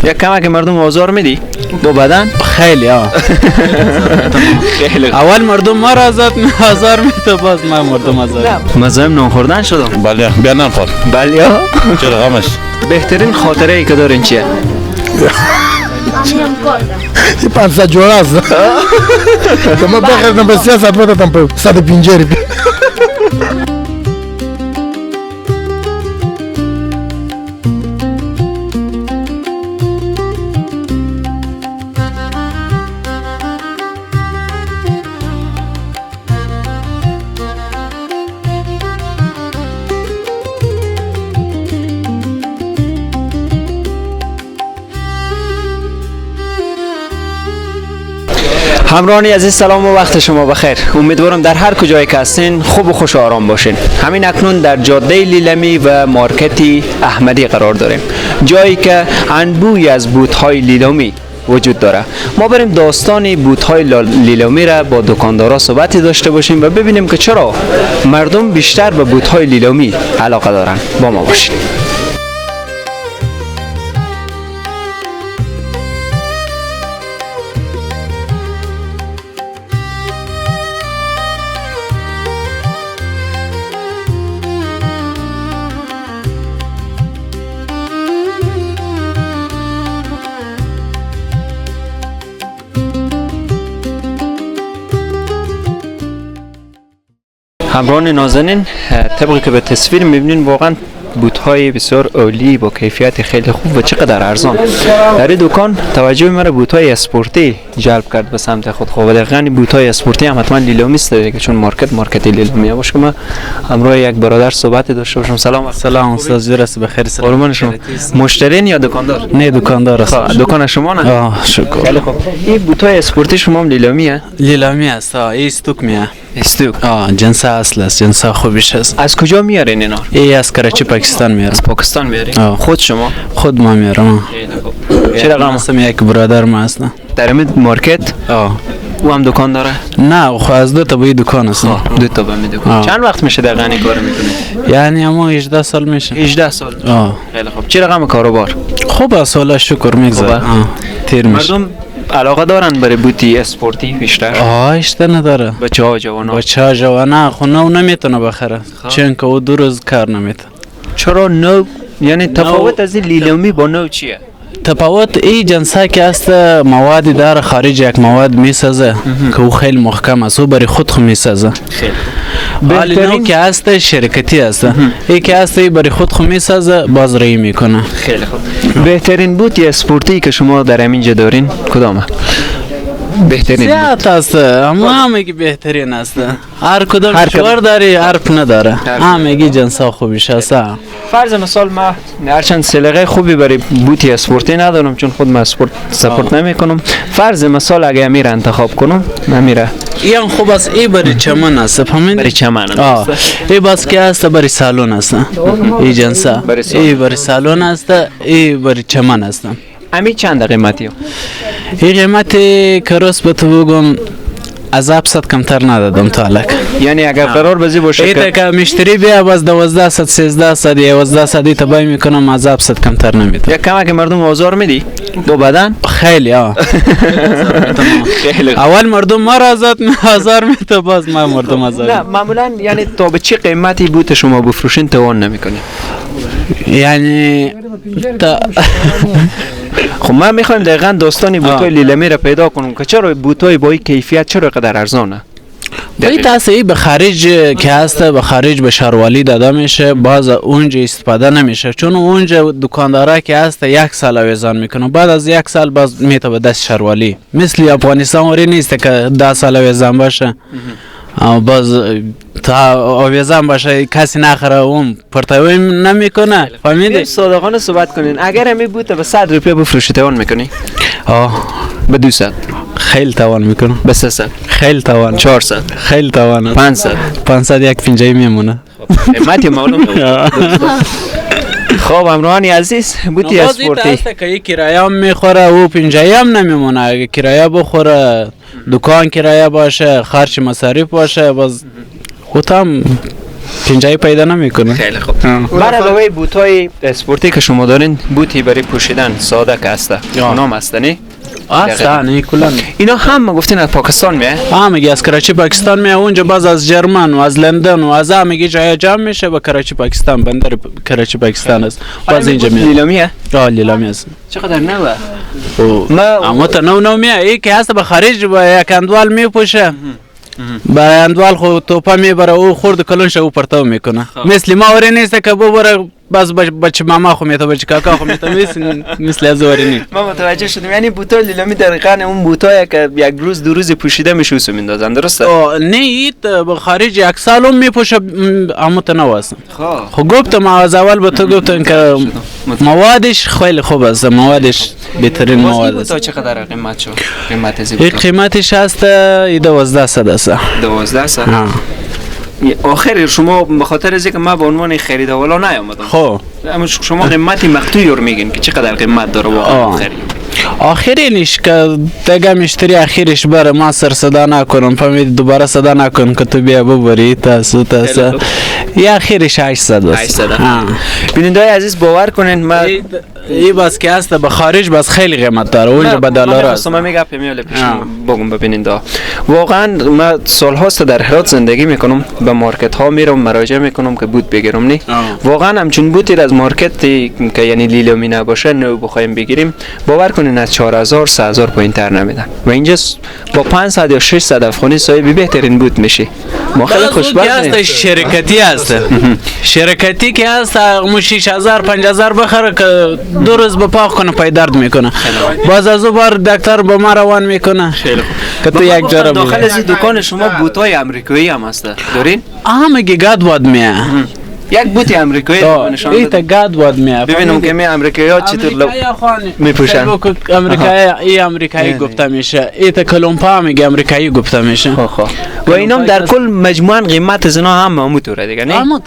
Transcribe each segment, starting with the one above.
یک کمک مردم آزار میدی با بدن؟ خیلی ها. خیلی. اول مردم ما را آزار میده، باز ما مردم آزار. مزاحم نان خوردن شدم. بله بیا نان خور. بله ها. چرا غمش؟ بهترین خاطره ای که دارین چیه؟ این 500 جوړه است. که ما بخریدم به 300 بدادم به 150 روپیه. همراهان عزیز سلام و وقت شما بخیر. امیدوارم در هر کجای که هستین خوب و خوش و آرام باشین. همین اکنون در جاده لیلمی و مارکت احمدی قرار داریم، جایی که انبوهی از بوت‌های لیلامی وجود داره. ما بریم داستان بوت‌های لیلامی را با دکاندارا صحبتی داشته باشیم و ببینیم که چرا مردم بیشتر به بوت‌های لیلامی علاقه دارن. با ما باشین. همراهان نازنین، طبقی که به تصویر میبینین واقعا بوت‌های بسیار عالی با کیفیت خیلی خوب و چقدر ارزان. در این دکان توجه مرا بوت‌های اسپورتی جلب کرد به سمت خود. خب دقیقاً بوت‌های اسپورتی هم حتما لیلامی است دیگه، چون مارکت لیلامی باشه. که من همراه یک برادر صحبت داشته باشم. سلام. سلام استاد، زیرست بخیر. قربان شما. مشترین یا دکاندار؟ نه دکاندار است. دکان شما نه؟ آه شکر. خیلی خوب. این بوت‌های اسپورتی شما هم لیلامیه؟ لیلامی است. این استوک میه. استوک. آه جنس اصل است، جنس خوبیش است. از کجا میارین اینا؟ ای از کراچی پاکستان میارم. از پاکستان میارین؟ خود شما؟ خود ما میارم. چه رقم؟ هستم یک برادر ما است. در همین مارکت؟ آه. او هم دکان داره؟ نه، خو از دو تا به دکان است. دو تا به دکان. چند وقت میشه دقیقاً این کارو میکنی؟ یعنی اما 18 سال میشه. 18 سال. آه. خیلی خوب. چه رقم کاروبار؟ خوب است، حالا شکر میگذره. تیر میشه. مردم علاقه دارن برای بوتی اسپورتی بیشتر؟ آه اشته نداره. بچه‌ها جوانا. بچه‌ها جوانا خو نو نمیتونه بخره، چون که او دو روز کار نمیته. چرا نو؟ یعنی تفاوت از این لیلامی با نو چیه؟ تفاوت ای جنسا که است مواد داره خارج یک مواد میسازه که او خیلی محکم است، او برای خود خو میسازه. خیلی بهترین نو که است شرکتی است، ای که است ای برای خود خو میسازه، باز رای میکنه. خیلی خوب. بهترین بوت اسپورتی که شما در همینجا دارین کدامه؟ بهترین زیاد است، اما همگی بهترین است. هر کدام شور داری حرف نداره، همگی جنسا خوبیش است. فرض مثال ما هرچند سلیقه خوبی برای بوتی اسپورتی ندارم، چون خود من اسپورت سپورت نمیکنم. فرض مثال اگه امیر انتخاب کنم، امیره این خوب است. ای برای چمن است، فهمیدی؟ برای چمن است. ای باز که است برای سالن است. ای جنسا ای برای سالن است، ای برای چمن است. امی چند قیمتی؟ این قیمت کروس به تو بگم از 700 کمتر ندادم تا الک. یعنی اگر قرار بزی باشه که که مشتری بیا باز 1200 1300 1100 تبای میکنم، از 700 کمتر نمیدم. یک کمک مردم آزار میدی با بدن؟ خیلی ها. خیلی. اول مردم ما را آزار میده، باز ما مردم آزار. نه معمولا یعنی تا به چه قیمتی بوت شما بفروشین توان نمیکنی؟ یعنی تا خب ما میخوایم دقیقا داستان بوتای لیلامی را پیدا کنم که چرا بوتای با این کیفیت چرا قدر ارزانه؟ این تاثیر به خارج که هست، به خارج به شاروالی داده میشه، باز اونجا استفاده نمیشه، چون اونجا دکاندارا که هست یک سال آویزان میکنه، بعد از یک سال باز میته به دست شاروالی. مثل افغانستان وری نیست که 10 سال آویزان باشه، باز تا آویزان باشه کسی نخره، اون پرتوی نمیکنه. فهمیدی؟ صادقانه صحبت کنین، اگر همین بوت به 100 روپیه بفروشی توان میکنی؟ آه. به 200؟ خیلی توان میکنم. به 300؟ خیلی توان. 400؟ خیلی توان. 500؟ 500 یک پنجایی میمونه. قیمتی معلوم. خب همراهان عزیز، بوتی اسپورتی که یک کرایه هم میخوره او پنجایی هم نمیمونه. اگه کرایه بخوره، دکان کرایه باشه، خرج مصارف باشه، باز خودم پنجای پیدا نمیکنه. خیلی خوب. بر علاوه بوتای اسپورتی که شما دارین، بوتی برای پوشیدن ساده که هسته اونام هسته نه؟ هسته کلا اینا هم گفتین از پاکستان میه؟ میگه از کراچی پاکستان میه. اونجا باز از جرمن و از لندن و از همه جای جمع میشه به کراچی پاکستان، بندر کراچی پاکستان است. باز اینجا میه. لیلامیه؟ لیلامی است. چقدر نوه؟ اما تا نو میه. ای که هست به خارج با یک اندوال میپوشه، با اندوال خو توپه میبره، او خورد کلون او پرتو میکنه. مثل ما وری نیست که ببره باز بچه ماما خو میته، بچه کاکا خو میته، مثل از وری نیست. ما متوجه شدم. یعنی بوتای لیلامی دقیقاً اون بوتایی که یک روز دو روز پوشیده میشه اوسو میندازن، درسته؟ نه، ایت به خارج یک سالم میپوشه اما تا نو است. خب گفتم از اول به تو گفتم که موادش خیلی خوب است، موادش بهترین مواد است. بوتا چقدر قیمت شد؟ قیمت از این قیمتش هست 1200 است. 1200؟ آخر شما به خاطر از اینکه من به عنوان خریدوالا نیامدم. خب اما شما قیمت مقطوعی رو میگین که چقدر قیمت داره واقعا آخری؟ آخرینش که دیگه مشتری آخرش بره ما سر صدا نکنم، فهمید؟ دوباره صدا نکن که تو بیا ببری تاسو تاسو. یا آخرش 800 است. 800. بیننده‌های عزیز باور کنین من ای بس که هست به خارج بس خیلی قیمت داره، اونجا به دلار است. من میگم میاله پیش بگم ببینید واقعا من سالهاست در هرات زندگی میکنم، به مارکت ها میرم مراجعه میکنم که بوت بگیرم. نه واقعا همچون بوتی از مارکت که یعنی لیلامی نباشه نو بخوایم بگیریم، باور کنین از 4000 3000 پایین تر نمیدن و اینجا با 500 یا 600 افغانی صاحب بهترین بوت میشی. ما خیلی خوشبختیم. شرکتی هست، شرکتی که هست 6000 5000 بخره که دو روز به پاک کنه پای درد میکنه، باز از او بار دکتر به ما روان میکنه. خیلی خوب. که تو یک جوره داخل از دکان شما بوتای امریکایی هم هست دارین؟ میگه گاد واد میه. یک بوت امریکایی نشان بده. ایت گاد واد میه. ببینم که می امریکایی ها چطور میپوشن. امریکایی ای امریکایی گفته میشه، ایت کلمپا میگه امریکایی گفته میشه. خب و اینام در کل مجموعاً قیمت از اینا هم همونطوره دیگه، نه؟ همون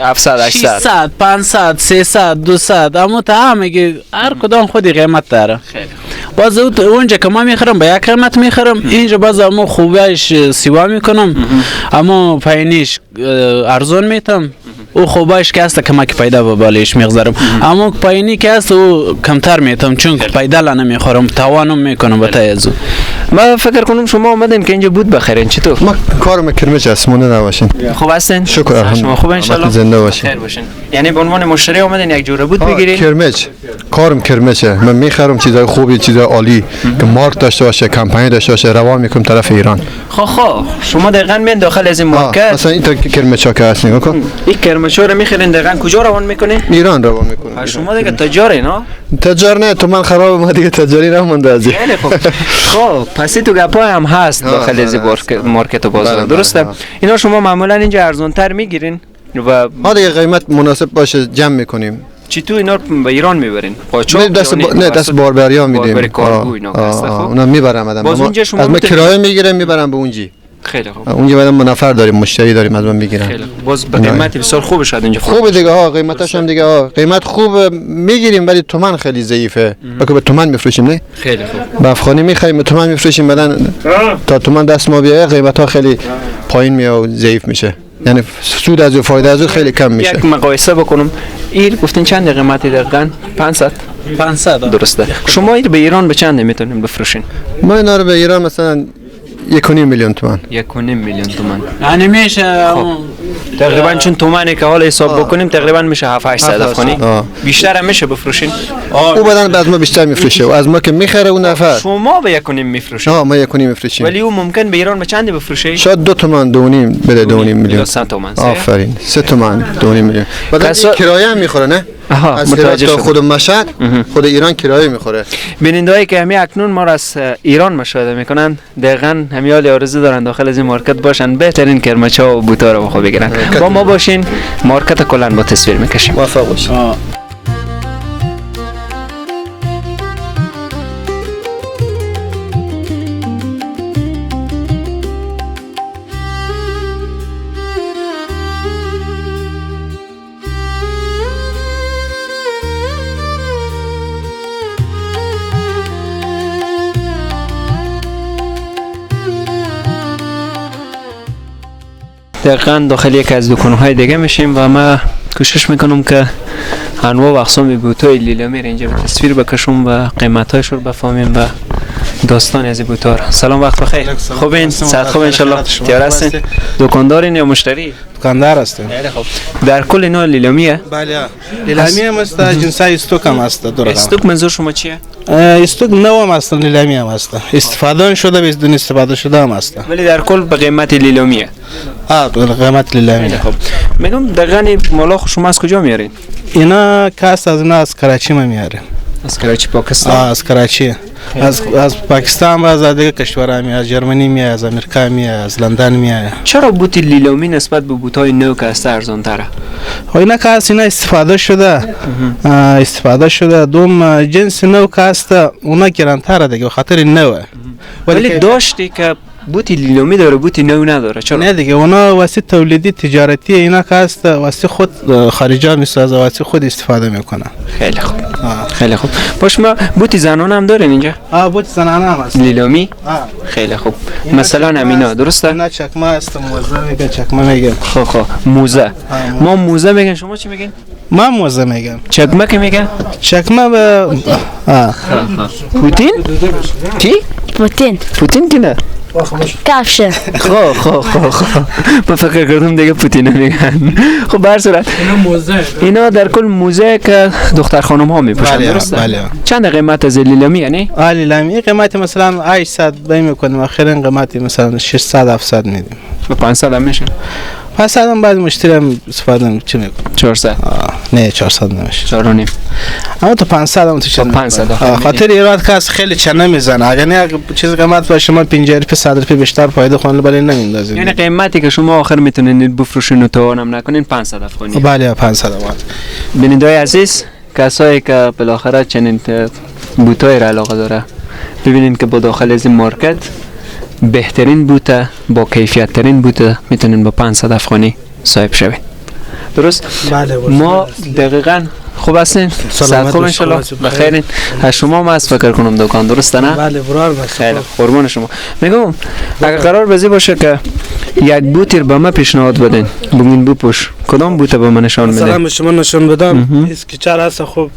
700 800 600 500 300 200 اما تا میگه هر کدام خودی قیمت داره. خیلی خوب. باز اونجا که ما میخرم به یک قیمت میخرم، اینجا باز اما خوبش سیوا میکنم، اما پایینیش ارزون میتم. او خوبش که هست کمک پیدا به بالش میگذارم، اما پایینی که هست او کمتر میتم چون پیدا نمیخورم، توانم میکنم به تایزو. من فکر کنم شما اومدین که اینجا بود بخرین، چطور؟ ما کارم کرمچ است، مونده نباشین. خوب هستین؟ شکر الحمدلله. شما خوب ان شاء الله؟ زنده باشین. خیر باشین. یعنی به عنوان مشتری اومدین یک جوره بود بگیرین؟ کرمچ کارم کرمچه، من میخرم چیزای خوبی، چیزای عالی که مارک داشته باشه، کمپانی داشته باشه، روان میکنم طرف ایران. خب شما دقیقاً میان داخل از این مارکت، مثلا این کرمچا که هست نگاه کن، این کرمچا رو میخرین دقیقاً کجا روان میکنین؟ ایران روان میکنم. شما دیگه تجاری نه؟ تجار نه، تو من خراب ما دیگه تجاری نمونده از. خیلی خوب. خب پس تو گپا هم هست داخل از مارکت و بازار، درسته؟ اینا شما معمولا اینجا ارزان تر میگیرین و ها دیگه قیمت مناسب باشه جمع میکنیم. چی تو اینا به ایران میبرین؟ قاچاق؟ نه دست باربریا میدیم. باربری کارگو اینا هست. خب اونا میبرم آدم. باز اونجا شما از ما کرایه میگیرم میبرم به اونجی. خیلی خوب. اونجا بعدم ما نفر داریم، مشتری داریم، از من میگیرن. خیلی خوب. باز به قیمت بسیار خوب شد اینجا. خوب دیگه ها، قیمتش هم دیگه ها قیمت خوب میگیریم ولی تومن خیلی ضعیفه. بگو به تومن میفروشیم نه؟ خیلی خوب. به افغانی میخریم به تومن میفروشیم، بعدن تا تومن دست ما بیاد قیمت ها خیلی پایین میاد و ضعیف میشه. یعنی سود از و فایده از خیلی کم میشه. یک مقایسه بکنم، این گفتین چند قیمتی دقیقاً؟ 500 500 درسته. شما این به ایران به چند میتونین بفروشین؟ ما اینا رو به ایران مثلا 1.5 میلیون تومان. 1.5 میلیون تومان. یعنی میشه تقریبا چون تومانی که حالا حساب بکنیم تقریبا میشه 7 800 افغانی. بیشتر هم میشه بفروشین. او بدن بعد ما بیشتر میفروشه و از ما که میخره اون نفر. شما به 1.5 میفروشین. ما 1.5 میفروشیم. ولی او ممکن به ایران به چند بفروشه؟ شاید 2 تومان 2.5 بده، 2.5 میلیون. 3 تومان. آفرین 3 تومان 2.5 میلیون. بعد کرایه هم میخوره نه؟ از متوجه شدم. خود مشهد خود ایران کرایه میخوره. بیننده‌هایی که همین اکنون ما را از ایران مشاهده میکنن دقیقاً همین حال آرزو دارن داخل از این مارکت باشن، بهترین کرمچا و بوتا رو بخو بگیرن. با ما باشین، مارکت کلا با تصویر میکشیم. موفق باشین. دقیقا داخل یک از دکان‌های دیگه میشیم و ما کوشش میکنم که انواع و اقسام بوتای لیلامی را اینجا به تصویر بکشم و قیمت‌هایش رو بفهمیم و داستان از بوتا را. سلام، وقت بخیر. خوبین؟ صحت خوب انشالله. تیار هستین؟ دکاندارین یا مشتری؟ دکاندار هستیم. خیلی خوب. در کل اینا لیلامیه؟ بله، لیلامی هم است، جنسای استوک هم است. استوک منظور شما چیه؟ استوک نو هم است، لیلامی هم است. استفاده شده، بدون استفاده شده هم است. ولی در کل به قیمت لیلامیه. به قیمت لیلامیه. خب میگم دقیقاً مالا شما از کجا میارین؟ اینا کاس از اینا از کراچی ما میاریم. از کراچی پاکستان؟ از کراچی، از پاکستان و از دیگه کشورها می، از جرمنی می، از امریکا می، از لندن می. چرا بوت لیلامی نسبت به بوت‌های نو که است ارزان تره؟ خب اینا که است اینا استفاده شده، استفاده شده. دوم جنس نو که است اونا گرانتره دیگه، خاطر نوه. ولی داشتی که بوت لیلامی داره بوت نو نداره، چرا؟ نه دیگه، اونا واسه تولیدی تجارتی، اینا که است واسه خود خارجا میسازه، واسه خود استفاده میکنه. خیلی خوب. خیلی خوب. باش ما بوت زنانه هم دارین اینجا؟ بوت زنانه هم هست. لیلامی؟ خیلی خوب. مثلا همینا درسته؟ نه چکمه است، موزه میگن، چکمه میگن. خب خب موزه. ما موزه میگن، شما چی میگن؟ ما موزه میگم. چکمه که میگن؟ چکمه به پوتین؟ کی؟ پوتین. پوتین کی نه؟ کفشه. خب خب خب خب من فکر کردم دیگه پوتین میگن. خب به هر صورت اینا در کل موزه که دختر خانم ها میپوشن، درسته؟ بله. چند قیمت از لیلامی یعنی؟ لیلامی قیمت مثلا 800 بی میکنیم، آخرین قیمت مثلا 600 700 میدیم. به 500 هم میشه؟ 500 هم بعد مشتری هم استفاده چی میکنه؟ 400. نه 400 نمیشه. 4.5. اما تو 500 هم تو چند 500 خاطر ایراد کس خیلی چنه میزنه. اگر نه چیز قیمت باشه شما 50 روپیه 100 روپیه بیشتر فایده خونه ولی نمیندازید. یعنی قیمتی که شما آخر میتونید بفروشین و توانم نکنین 500 افغانی. بله 500 افغانی. بینندای عزیز، کسایی که بالاخره چنین بوتای را علاقه داره، ببینین که با داخل از این مارکت بهترین بوته با کیفیت ترین بوته میتونین با 500 افغانی صاحب شوید. درست؟ بله. ما دقیقاً خوب هستین؟ سلامت خوب انشالله. بخیرین. از شما ما از فکر کنم دکان، درسته نه؟ بله برار بس. خیلی قربان شما. میگم اگر قرار بزی باشه که یک بوتیر به ما پیشنهاد بدین، بگین بپوش، کدام بوته به من نشان میدین؟ مثلا شما نشان بدم اسکچر هست، خوب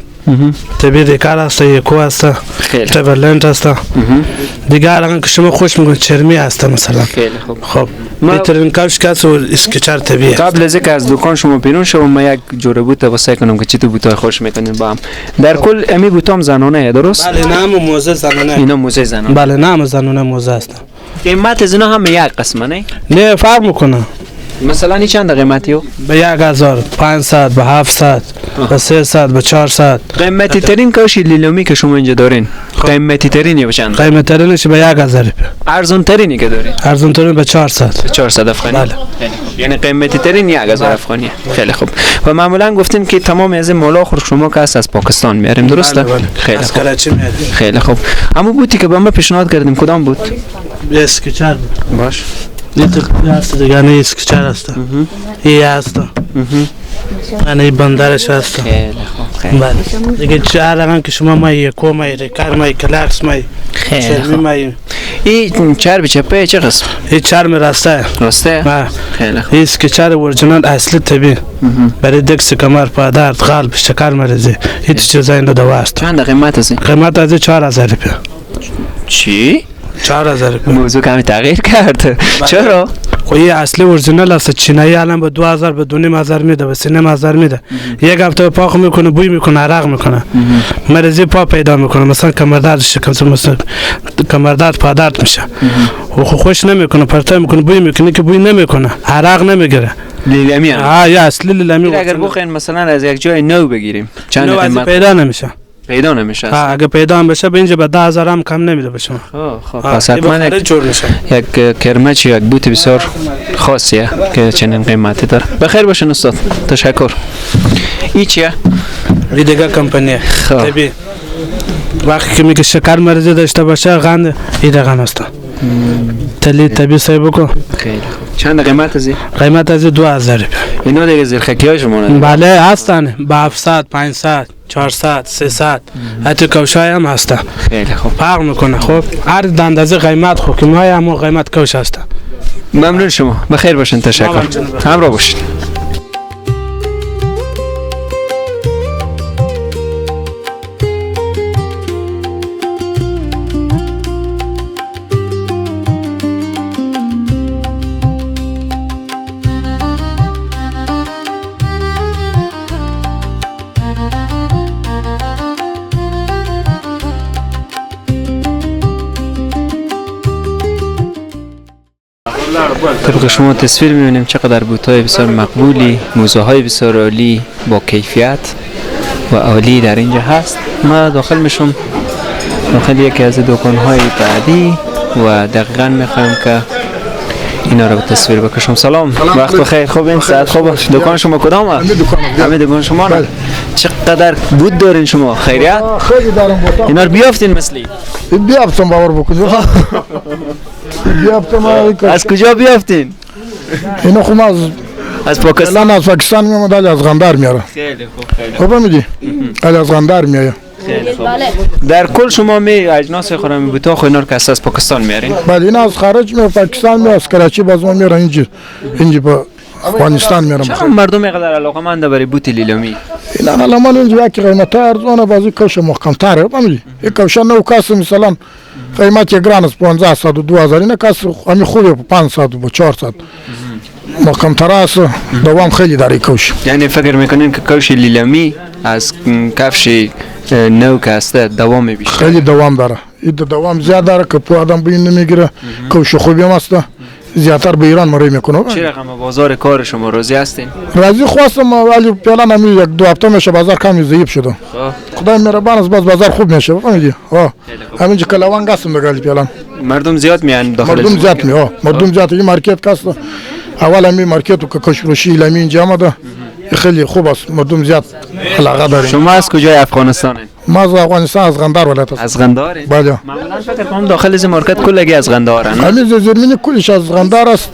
طبیعی ریکار هست، یکو هست، تبرلند هست، دیگه الان که شما خوش میگن چرمی هست مثلا. خیلی خوب. خب بهترین کفش کس و اسکچر طبیعی. قبل از اینکه از دکان شما بیرون شوم ما یک جوره بوته واسه کنم که چی تو بوتای خوش میکنین با هم. در کل امی بوتام زنانه، درست؟ بله نام موزه زنانه. اینا موزه زنانه. بله نام زنانه موزه است. قیمت از اینا هم یک قسمه نه؟ نه فرق میکنه. مثلا این چند قیمتی او؟ به 1500، به 700، به 300، به 400. قیمتی ترین کاش لیلامی که شما اینجا دارین، قیمتی ترینی به چند؟ قیمتی ترینش به 1000 روپیه. ارزان ترینی که دارین؟ ارزان ترین به 400. 400 افغانی. بله. یعنی قیمتی ترین 1000 افغانی. خیلی خوب. و معمولا گفتین که تمام از این مالا خور شما که از پاکستان میاریم، درسته؟ خیلی از کراچی میاریم. خیلی خوب. اما بوتی که به ما پیشنهاد کردیم کدام بود؟ اسکچر بود. باش. این هست دیگه، نه اسکچر هست، این هست، یعنی بندرش هست. خیلی خوب. خیلی بله دیگه چه رقم که شما ما یکو ما ریکار ما کلاکس ما چرمی ما. این چرب چپه چه قسم؟ این چرم راسته. راسته؟ خیلی خوب. این اسکچر اورجینال اصلی طبیعی برای دکس کمر، پادرد، قلب، شکر مریضی، هیچ چیزای اینا دوا است. چند قیمت است؟ قیمت از 4000 روپیه. چی؟ 4000 روپیه. موضوع کمی تغییر کرد. چرا؟ خب این اصلی اورجینال است. چینایی الان به 2000 به 2500 میده، به 3500 میده. یک هفته پاک میکنه، بوی میکنه، عرق میکنه، مریضی پا پیدا میکنه، مثلا کمردرد شکم، مثلا کمردرد پادرد میشه. و خوش نمیکنه، پرتای میکنه، بوی میکنه که بوی نمیکنه، عرق نمیگیره. لیلامی هم. یا اصلی لیلامی. اگر بخواین مثلا از یک جای نو بگیریم چند قیمت؟ پیدا نمیشه. پیدا نمیشه. اگه پیدا هم بشه به اینجا به 10000 هم کم نمیده به شما. خب پس حتما یک کرمچ یک بوت بسیار خاصیه که چنین قیمتی داره. بخیر باشین استاد، تشکر. این چیه؟ این دیگه کمپانیه. طبیعی. وقتی که میگه شکر مریضی داشته باشه قند این رقم است. تلی طبیعی صاحب بکن. خیلی خوب. چند قیمت از این؟ قیمت از 2000 روپیه. اینا دیگه زیرخکی های شما نه؟ بله هستن به 700، 500، 400، 300، حتی کوشای هم هستن. خیلی خوب. فرق میکنه. خب هر اندازه قیمت خب که ما هم قیمت کوش هستن. ممنون شما، بخیر باشین، تشکر، همراه باشین. طبق شما تصویر میبینیم چقدر بوت‌های بسیار مقبولی، موزه‌های بسیار عالی با کیفیت و عالی در اینجا هست. ما داخل میشم داخل یکی از دکان‌های بعدی و دقیقاً میخوایم که اینا رو به تصویر بکشم. سلام، وقت بخیر، خوبین؟ ساعت خوب. دکان شما کدام است؟ همه دکان شما نه؟ چقدر بود دارین شما؟ خیریت؟ خیلی دارم بوتا. اینا رو بیافتین مثلی؟ بیافتم باور بکنید. بیافتم. از کجا بیافتین؟ اینا خب از پاکستان. از پاکستان میام، از قندهار میاره. خیلی خوب، خیلی خوب. میدی؟ از قندهار میایه. خیلی خوب. در کل شما می اجناس خورم بوتا خو اینا رو که از پاکستان میارین؟ بله، اینا از خارج می، پاکستان می، از کراچی باز ما میارن اینجا به افغانستان میارن. چرا مردم اینقدر علاقه‌مند برای بوت لیلامی؟ اینا علاقه‌مند اینجا که قیمت ارزانه، بازی کفش محکم‌تره، فهمیدی؟ یک کفش نو کاس مثلا قیمت گران است 1500 و 2000، اینا کاس همین خوبه 500 و 400 محکم‌تر است، دوام خیلی داره کفش. یعنی فکر میکنین که کفش لیلامی از کفش نو که هست دوام بیشتر؟ خیلی دوام داره، این دوام زیاد داره که پو آدم بین نمیگیره، کفش خوبی هم است، زیادتر به ایران مری میکنه. چه رقم بازار کار شما راضی هستین؟ راضی خواستم، ولی فعلا همین یک دو هفته میشه بازار کمی ضعیف شده. خدای مهربان است، باز بازار خوب میشه، فهمیدی؟ همینجا کلوانگ هستم دیگه فعلا. مردم زیاد میان داخل؟ مردم زیاد میان، مردم زیاد. این مارکت کاست اول همین مارکت که کشفروشی لیلامی اینجا آمده خیلی خوب است، مردم زیاد علاقه دارن. شما از کجای افغانستان؟ ما از افغانستان، از قندهار ولایت است. از قندهار؟ بله. معمولا فکر کنم داخل از مارکت کلگی از قندهارن. همین زیرمینی کلش از قندهار است،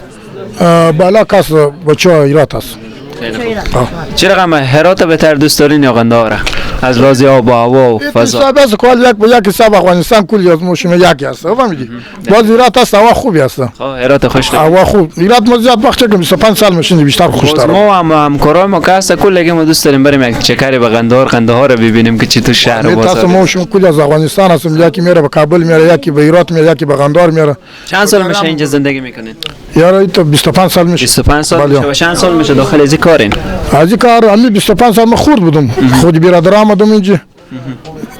بالا کاس بچه هرات است. خیلی خوب. چه رقم هرات بهتر دوست دارین یا قندهار؟ از لحاظ آب و هوا و فضا. حساب است کل یک به یک حساب افغانستان کلی از موشم یکی است، فهمیدی؟ باز هرات است، هوا خوبی است. خب هرات خوش دارم. هوا خوب. هرات ما زیاد وقت که 25 سال میشین بیشتر خوش دارم. ما هم همکارای ما که هست کلگی ما دوست داریم بریم یک چکری به قندهار، قندهار رو ببینیم که چی تو شهر و بازار. تاسو موشم کلی از افغانستان هستم، یکی میره به کابل میره، یکی به هرات میره، یکی به قندهار میره. چند سال میشه اینجا زندگی میکنین؟ یارا تو 25 سال میشه. 25 سال میشه. و چند سال میشه داخل از کارین؟ از کار همین 25 سال ما خورد بودم. خود برادر آمدم اینجا.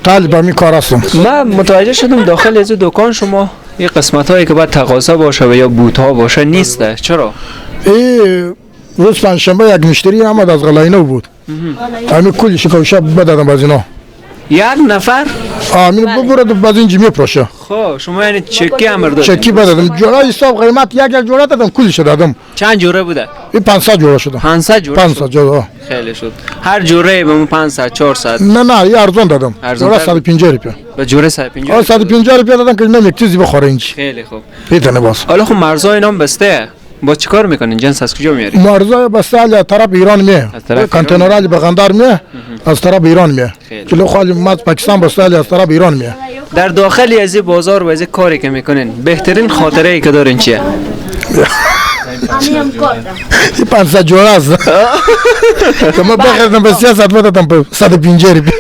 طالب همین کار هستم. من متوجه شدم داخل از دکان شما یه قسمت هایی که باید تقاضا باشه و یا بوت ها باشه نیست. چرا؟ ای روز پنجشنبه یک مشتری آمد از غلاینو بود. همین کلی شکوشا بدادم باز اینا. یک نفر؟ آمین ببرد باز اینجا میپروشه. خب شما یعنی چکی امر دادین؟ چکی بدادم. جوره حساب قیمت یک یک جوره دادم، کلش دادم. چند جوره بوده؟ این 500 جوره شده. 500 جوره؟ 500 جوره. خیلی شد. هر جوره به اون 500 400؟ نه نه، یه ارزان دادم. جوره 150 روپیه. به جوره 150؟ 150 روپیه دادم که نمیک چیزی بخوره اینجا. خیلی خوب. میتونه باز. حالا خب مرزای اینام بسته. با چیکار میکنین؟ جنس از کجا میارین؟ مرزای بسته از طرف ایران میه. کانتینرال به قندهار میه، از طرف ایران میه. کلو خالی ما پاکستان بسته از طرف ایران میه. در داخل از بازار و از کاری که میکنین بهترین خاطره ای که دارین چیه؟ این 500 جوره است. که ما بخریدم به 300 بدادم 150 روپیه.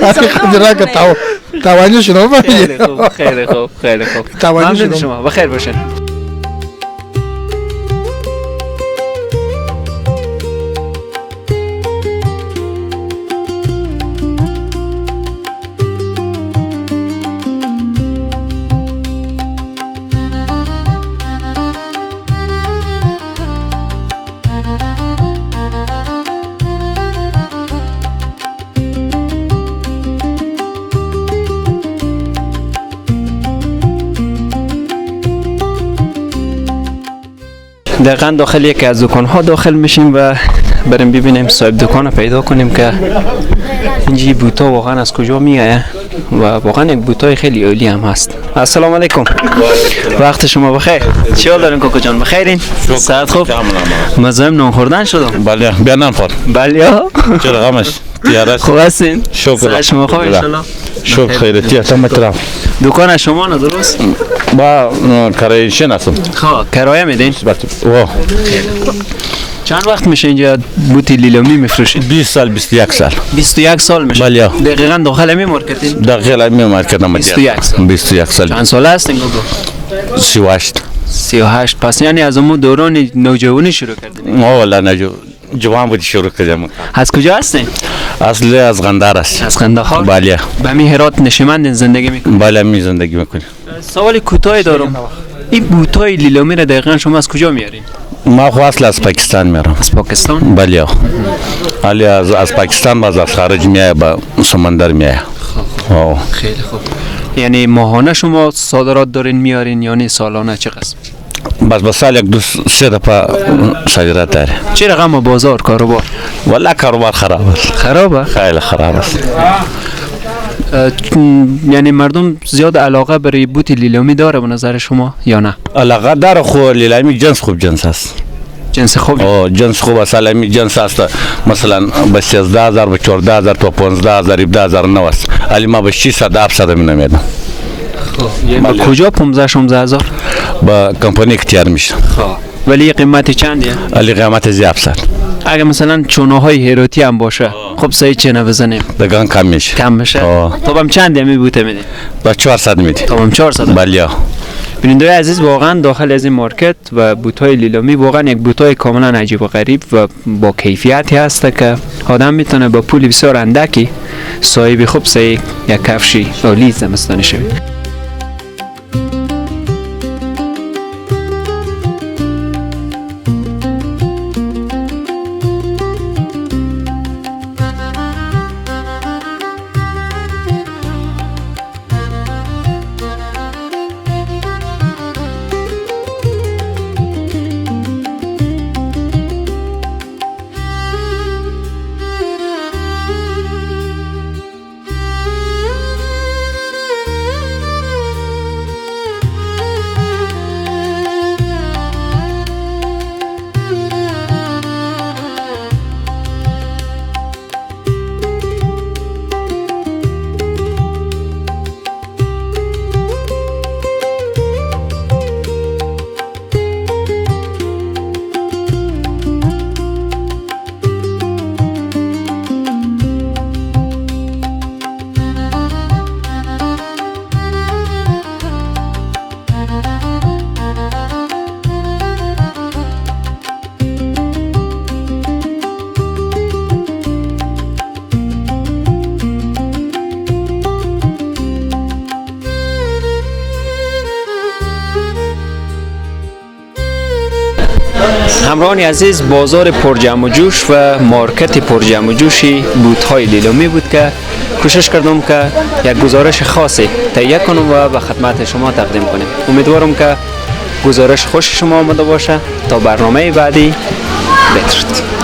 خاطره که توانی شدم. خیلی خوب، خیلی خوب، خیلی خوب. ممنون شما، بخیر باشین. دقیقا داخل یکی از دکان ها داخل میشیم و بریم ببینیم صاحب دکان رو پیدا کنیم که اینجا بوتا واقعا از کجا میایه و واقعا یک بوتای خیلی عالی هم هست. السلام علیکم، وقت شما بخیر. چی حال دارین کوکو جان؟ بخیرین؟ ساعت خوب؟ مزاحم نان خوردن شدم. بله، بیا نان خور. بله. چرا غمش؟ تیارش. خوب هستین؟ شکر. شما خوب ان شاء الله. شکر خیرتیه تم طرف. دکان شما نه درست؟ با کرایشن هستم. خب کرایه میدین؟ چند وقت میشه اینجا بوت لیلامی میفروشید؟ 20 سال 21 سال. 21 سال میشه؟ بله. دقیقاً داخل می مارکتین؟ داخل می مارکت آمدیم. 21 سال. 21 سال. چند ساله هستین گوگو؟ 38. 38. پس یعنی از اون دوران نوجوانی شروع کردین؟ ما والله جوان بود شروع کردیم. از کجا هستین؟ اصل از قندهار است. از قندهار؟ بله. به می هرات نشیمند زندگی میکنید؟ بله می زندگی میکنیم. سوال کوتاهی دارم. این بوتای لیلامی را دقیقاً شما از کجا میارین؟ ما خو اصل از پاکستان میرم. از پاکستان؟ بله. علی از پاکستان باز از خارج میایه با سمندر میایه. خب خیلی خوب. یعنی ماهانه شما صادرات دارین میارین یعنی سالانه چه قسم؟ بس به سال یک دو سه دفعه صادرات داره. چه رقم بازار کاروبار؟ والله کاروبار خراب است. خرابه؟ خیلی خراب است. یعنی مردم زیاد علاقه برای بوت لیلامی داره به نظر شما یا نه؟ علاقه داره، خو لیلامی جنس خوب جنس است. جنس خوب؟ جنس خوب است. لیلامی جنس است مثلا به 13000 به 14000 تا 15000 17000 نو است. ولی ما به 600 700 میدم. یعنی کجا 15 16000؟ با کمپانی اختیار میشه. خب ولی قیمت چنده؟ ولی قیمت 700. اگه مثلا چونه های هراتی هم باشه خب سعی چنه بزنیم دگان کم میشه. کم میشه. خب هم چند می بوته میدی؟ با 400 میدی. خب هم 400. بله. بیننده عزیز واقعا داخل از این مارکت و بوت‌های لیلامی واقعا یک بوت‌های کاملا عجیب و غریب و با کیفیتی هست که آدم میتونه با پول بسیار اندکی صاحب خوب سعی یک کفشی عالی زمستانی شوید. همراهان عزیز، بازار پرجمع و جوش و مارکت پرجمع و جوشی بوت‌های لیلامی بود که کوشش کردم که یک گزارش خاصی تهیه کنم و به خدمت شما تقدیم کنیم. امیدوارم که گزارش خوش شما آمده باشه. تا برنامه بعدی، بدرود.